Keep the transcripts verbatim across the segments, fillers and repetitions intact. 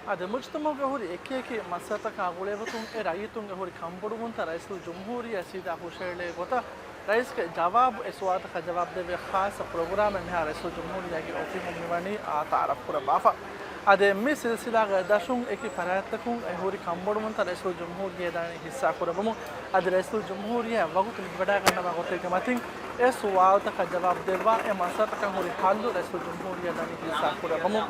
އަދި މުޖްތަމަޢުގަ ހުރި އެކި އެކި މައްސަލަތަކާ ގުޅޭގޮތުން އެ ރައްޔިތުންގެ ހުރި ކަންބޮޑުވުންތައް ރައީސުލްޖުމްހޫރިއްޔާ ސީދާ ހުށައެޅޭ ގޮތަށް ރައީސްގެ ޖަވާބު އެ ސުވާލުތަކަށް ޖަވާބު ދެއްވޭ ޚާއްޞަ ޕްރޮގްރާމެއް މިހާރު ރައީސުލްޖުމްހޫރިއްޔާގެ އޮފީހުން މިވަނީ އާ ތަޢާރަފް ކުރައްވާފަ. އަދި މި ސިލްސިލާގައި ދަށުން އެކި ފަރާތްތަކުން އެ ހުރި ކަންބޮޑުވުންތައް ރައީސުލްޖުމްހޫރިއްޔާ ދަނީ ހިއްސާ ކުރެއްވުމުން. އަދި ރައީސުލްޖުމްހޫރިއްޔާ ވަގުތު ލިބިވަޑައިގަންނަވާ ގޮތެއްގެ މަތިން އެ ސުވާލުތަކަށް ޖަވާބު ދެއްވާ އެ މައްސަލަތަކަށް ހުރި ހައްލު ރައީސުލްޖުމްހޫރިއްޔާ ދަނީ ހިއްސާ ކުރެއްވުމުން.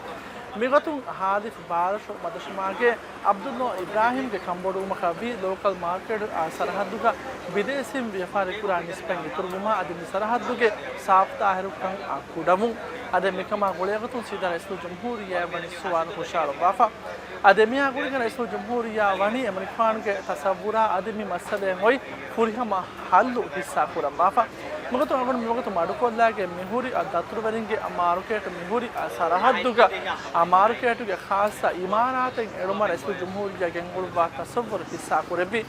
މިގޮތުން ހާދިފް ބާރަށު މަދަށުމާގޭ ޢަބްދުﷲ އިބްރާހިމްގެ ކަންބޮޑުވުމަކަށް ވީ ލޯކަލް މާރކެޓް، އާ، ސަރަހައްދުގަ ބިދޭސީން ވިޔަފާރި ކުރާ ނިސްބަތް އިތުރުވުމާ އަދި މި ސަރަހައްދުގެ ސާފުތާހިރުކަން، އާ، ކުޑަވުން. އަދި މިކަމާ ގުޅޭގޮތުން ސީދާ ރައީސުލްޖުމްހޫރިއްޔާއަށް ވަނީ ސުވާލު ހުށައަޅުއްވާފަ. އަދި މިއާ ގުޅިގެން ރައީސުލްޖުމްހޫރިއްޔާ ވަނީ އެމަނިކުފާނުގެ ތަޞައްވުރާ އަދި މި މައްސަލައަށް އޮތް ފުރިހަމަ ހައްލު ހިއްސާ ކުރައްވާފަ. މިގޮތުން އަޅުގަނޑު މިވަގުތު މަޑުކޮށްލާގެން މިހުރި އަ ދަތުރުވެރިންގެ މާރުކޭޓު މިހުރި އަ ސަރަހައްދުގަ އަ މާރުކޭޓުގެ ޚާއްޞަ އިމާރާތެއް އެޅުމަށް ރައީސުލްޖުމްހޫރިއްޔާ ގެންގުޅުއްވާ ތަޞައްވުރު ހިއްސާ ކުރެއްވި.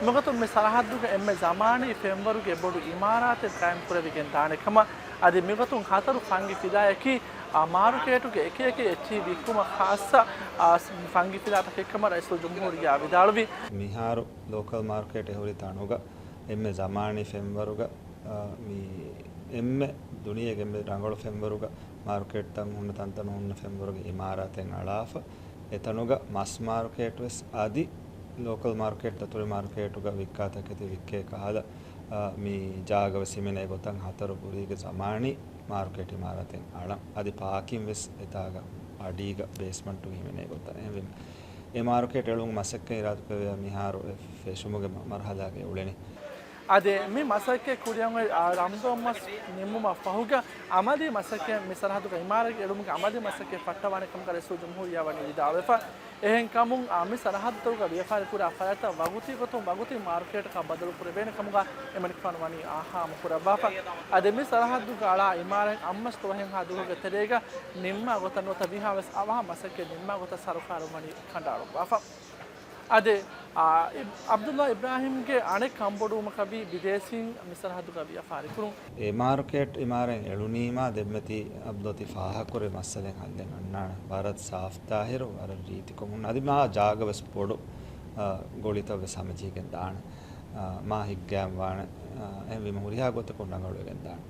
މިގޮތުން މި ސަރަހައްދުގަ އެންމެ ޒަމާނީ ފެންވަރުގެ ބޮޑު އިމާރާތެއް ޤާއިމް ކުރެވިގެން ދާނެ ކަމަށް އަދި މިގޮތުން ހަތަރު ފަންގި ފިލާއަކީ އާ މާރުކޭޓުގެ އެކި އެކި އެއްޗިހި ވިއްކުމަށް ޚާއްޞަ އާ ފަންގި ފިލާތަކެއްކަމަށް ރައީސުލްޖުމްހޫރިއްޔާ ވިދާޅުވި. މިހާރު ލޯކަލް މާރުކޭޓެއް ހުރި ތަނުގަ އެންމެ ޒަމާނީ ފެންވަރުގަ، އާ، މި އެންމެ ދުނިޔޭގެ އެންމެ ރަނގަޅު ފެންވަރުގަ މާރުކޭޓްތައް ހުންނަ ތަންތަނުން ހުންނަ ފެންވަރުގެ އިމާރާތެއް އަޅާފަ، އެތަނުގަ މަސް މާރުކޭޓް ވެސް އަދި ލޯކަލް މާރުކޭޓް ދަތުރި މާރުކޭޓުގަ ވިއްކާ ތަކެތި ވިއްކޭ ކަހަލަ، އާ، މި ޖާގަ ވެސް ހިމެނޭ ގޮތަށް ހަތަރު ބުރީގެ ޒަމާނީ މާރުކޭޓް އިމާރާތެއް އަޅަން. އަދި ޕާކިން ވެސް އެތާގަ އަޑީގަ ބޭސްމަންޓުގަ ހިމެނޭ ގޮތަށް. އެހެންވީމަ، އެ މާރުކޭޓް އެޅުމުގެ މަސައްކަތް އިރާދަކުރެއްވިޔާ މިހާރު އެ ފެށުމުގެ މަ-، މަރުހަލާގައި އުޅެނީ. އަދި މި މަސައްކަތް ކުރިއަށް އޮތް، އާ، ރަމަޟާން މަސް ނިމުމަށް ފަހުގަ އަމަލީ މަސައްކަތް މި ސަރަހައްދުގަ އިމާރާތް އެޅުމުގެ އަމަލީ މަސައްކަތް ފައްޓަވާނެ ކަމުގަ ރައީސުލްޖުމްހޫރިއްޔާ ވަނީ ވިދާޅުވެފަ. އެހެންކަމުން، އާ، މި ސަރަހައްދުތަކުގަ ވިޔަފާރި ކުރާ ފަރާތްތައް ވަގުތީ ގޮތުން ވަގުތީ މާރުކޭޓަކަށް ބަދަލު ކުރެވޭނެ ކަމުގަ އެމަނިކުފާނު ވަނީ އާ ހާމަ ކުރައްވާފަ. އަދި މި ސަރަހައްދުގަ އަޅާ އިމާރާތް އަށް މަސް ދުވަހެއްހާ ދުވަހުގެ ތެރޭގަ ނިންމާ ގޮތަށް ނުވަތަ ވީހާވެސް އަވަހަށް މަސައްކަތް ނިންމާ ގޮތަށް ސަރުކާރުން ވަނީ ކަނޑައަޅުއްވާފަ. އަދި، އާ، އިބް-، ޢަބްދުﷲ އިބްރާހިމްގެ އަނެއް ކަންބޮޑުވުމަކަށްވީ ބިދޭސީން މި ސަރަހައްދުގަ ވިޔަފާރިކުރުން. އެ މާރުކޭޓް އިމާރާތް އެޅުނީމާ ދެންމެތި ޢަބްދުﷲ ތި ފާހަގަކުރި މައްސަލައެއް ހައްލެއް އަންނާނެ. ވަރަށް ސާފުތާހިރު، ވަރަށް ރީތިކޮށް ހުންނަ. އަދި މާ ޖާގަ ވެސް ބޮޑު، އާ، ގޮޅިތައް ވެސް ހަމަޖެހިގެން ދާނެ. އާ، މާ ހިތްގައިމު ވާނެ. އާ، އެހެންވީމަ ހުރިހާ ގޮތަކުން ރަނގަޅުވެގެން ދާނެ.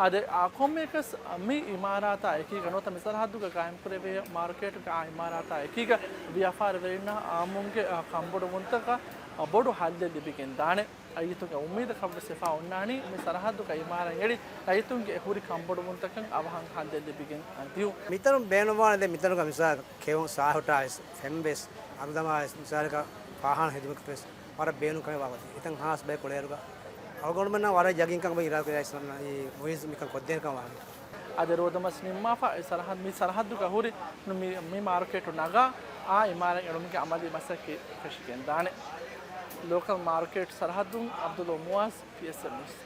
އަދި، އާ، ކޮންމެއަކަސް މި އިމާރާތާ އެކީގަ ނުވަތަ މި ސަރަހައްދުގަ ޤާއިމްކުރެވޭ މާރުކޭޓުގެ އާ އިމާރާތާ އެކީގަ ވިޔަފާރިވެރިންނަށް އާއްމުންގެ، އާ، ކަންބޮޑުވުންތަކަށް، އާ، ބޮޑު ހައްލެއް ލިބިގެން ދާނެ. ރައްޔިތުންގެ އުއްމީދަކަށްވެސް ވެފާ އޮންނާނީ މި ސަރަހައްދުގަ އިމާރާތް އެޅި ރައްޔިތުންގެ ހުރި ކަންބޮޑުވުންތަކަށް އަވަހަށް ހައްލެއް ލިބިގެން ދިޔުން. މިތަނުން ބޭނުންވާނެ ދެން މިތަނުގަ މިސާލަކަށް ކެއުން ސާހުޓާވެސް ފެންވެސް އަންދަމާވެސް މިސާލަކަށް ފާހާނަ ހިދުމަތުވެސް ވަރަށް ބޭނުން ކަމެއް ވާގޮތެއް. އެތަން ހާސް ބަޔަކު އުޅޭއިރުގަ އަޅުގަނޑުމެންނަށް ވަރަށް ޔަގީންކަން އޮތް އިރާދަ ކުރިއަށް އިސްލާމް އީ މުއިއްޒު މިކަން ކޮށްދޭނެ ކަމަށް ވާނެ. އަދި ރޯދަމަސް ނިންމާފަ އެ ސަރަހައް-، މި ސަރަހައްދުގަ ހުރި ނު-، މި، މި މާރުކޭޓު ނަގާ އާ އިމާރާތް އެޅުމުގެ އަމަލީ މަސައްކަތް ފެށިގެން ދާނެ. ލޯކަލް މާރުކޭޓް ސަރަހައްދުން ޢަބްދުﷲ މުއާޒް، ޕީއެސްއެމް ނިއުސް.